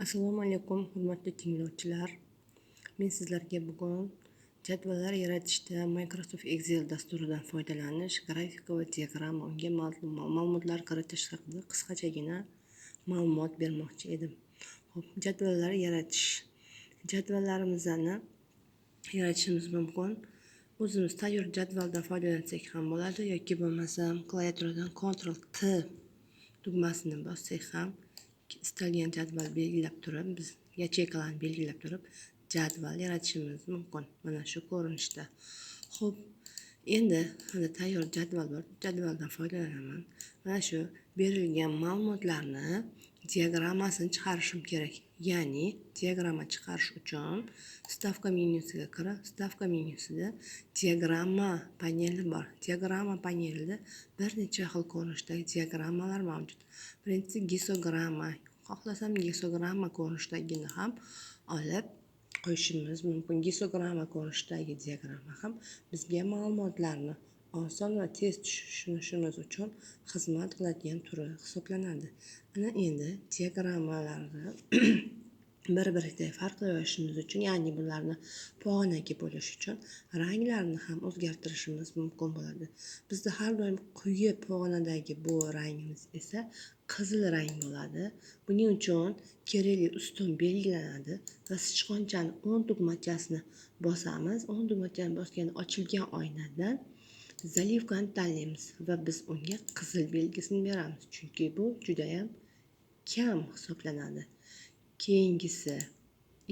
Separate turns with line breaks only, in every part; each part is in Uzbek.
Assalomu alaykum, hurmatli tinglovchilar. Men sizlarga bugun jadvallar yaratishda Microsoft Excel dasturidan foydalanish, grafika va diagramma, unga ma'lumotlar kiritish haqida qisqachagina ma'lumot bermoqchi edim. Xo'p, jadvallar yaratish. Jadvallarimizni yaratishimiz mumkin. O'zimiz tayyor jadvaldan foydalansak ham bo'ladi yoki bo'lmasam klaviaturadan Ctrl T tugmasini bossak ham istalgan jadval belgilab turib, biz yacheykalarni belgilab turib jadval yaratishimiz mumkin mana shu ko'rinishda. Xo'p, endi mana tayyor jadval bor, jadvaldan foydalanaman. Mana shu berilgan ma'lumotlarni diagrammasini chiqarishim kerak. Ya'ni diagramma chiqarish uchun вставка menyusiga kirib, вставка menyusida diagramma paneli bor. Diagramma panelida bir necha xil ko'rinishdagi diagrammalar mavjud. Birinchisi gistogramma. Xohlasam, gistogramma ko'rinishidagini ham olib qo'yishimiz mumkin. Gistogramma ko'rinishidagi diagramma ham bizga ma'lumotlarni oson va tez tushunishimiz uchun xizmat qiladigan turi hisoblanadi. Ana endi diagrammalarni bir-biridan farqlay olishimiz uchun, ya'ni bularni pog'onaga bo'lish uchun ranglarini ham o'zgartirishimiz mumkin bo'ladi. Bizda har doim quyi pog'onadagi bu rangimiz esa qizil rang bo'ladi. Buning uchun kerakli ustun belgilanadi va sichqonchani o'ng tugmachasini bosamiz. O'ng tugmachani bosganda ochilgan oynadan заливка ni tanlaymiz va biz unga qizil belgisini beramiz, chunki bu judayam kam hisoblanadi. Keyingisi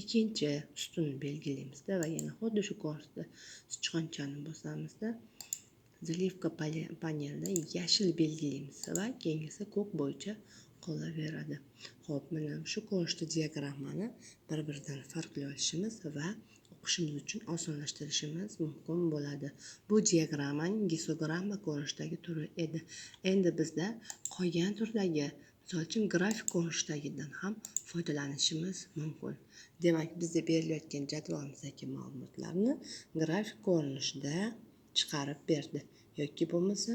ikkinchi ustunni belgilaymizda va yana xuddi shu ko'rinishda sichqonchani bosamizda, заливка panelida yashil belgilaymiz va keyingisi ko'k bo'yicha qolaveradi. Xo'p, mana shu ko'rinishda diagrammani bir-biridan farqlay olishimiz va o'qishimiz uchun osonlashtirishimiz mumkin bo'ladi. Bu diagrammaning gistogramma ko'rinishidagi turi edi. Endi bizda qolgan turdagi, misol uchun, grafik ko'rinishidagidan ham foydalanishimiz mumkin. Demak, bizda berilayotgan jadvalimizdagi ma'lumotlarni grafik ko'rinishida chiqarib berdi yoki bo'lmasa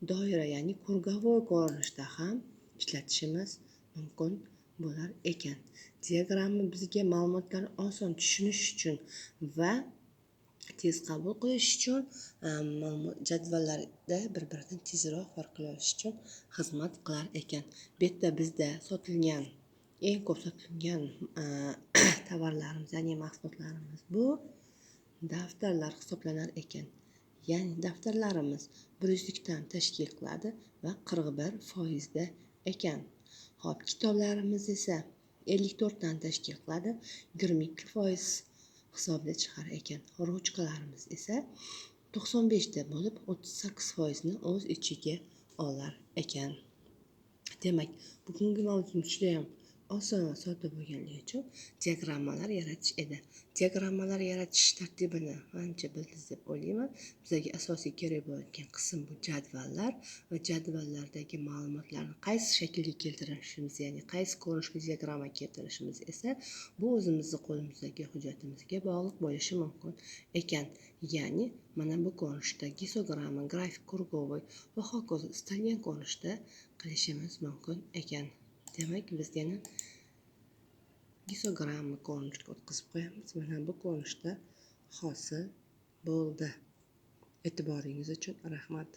doira, ya'ni круговой ko'rinishda ham ishlatishimiz mumkin bo'lar ekan. Diagramma bizga ma'lumotlarni oson tushunish uchun va tez qabul qilish uchun, jadvallarda bir-biridan tezroq farqlay olish uchun xizmat qilar ekan. Bu yerda bizda sotilgan, eng ko'p sotilgan tovarlarimiz, ya'ni mahsulotlarimiz bu daftarlar hisoblanar ekan. Ya'ni daftarlarimiz 100 likdan tashkil qiladi va 41 foizda ekan. Xo'p, kitoblarimiz esa 54 dan tashkil qiladi, 22% hisobida chiqar ekan. Ruchkalarimiz esa 95 ta bo'lib, 38 foizni o'z ichiga olar ekan. Demak, bugungi mavzumiz judayam oson va sodda bo'lganligi uchun diagrammalar yaratish edi. Diagrammalar yaratish tartibini ancha bildingiz deb o'ylayman. Bizga asosiy kerak bo'ladigan qism bu jadvallar va jadvallardagi ma'lumotlarni qaysi shaklga keltirishimiz, ya'ni qaysi ko'rinishga diagramma keltirishimiz esa bu o'zimizni qo'limizdagi hujjatimizga bog'liq bo'lishi mumkin ekan. Ya'ni mana bu ko'rinishda gistogramma, grafik, круговой va hokazo istalgan ko'rinishda qilishimiz mumkin ekan. Demak, biz yana gistogramma ko'rinishga o'tkazib qo'yamiz. Mana bu ko'rinishda hosil bo'ldi. E'tiboringiz uchun rahmat.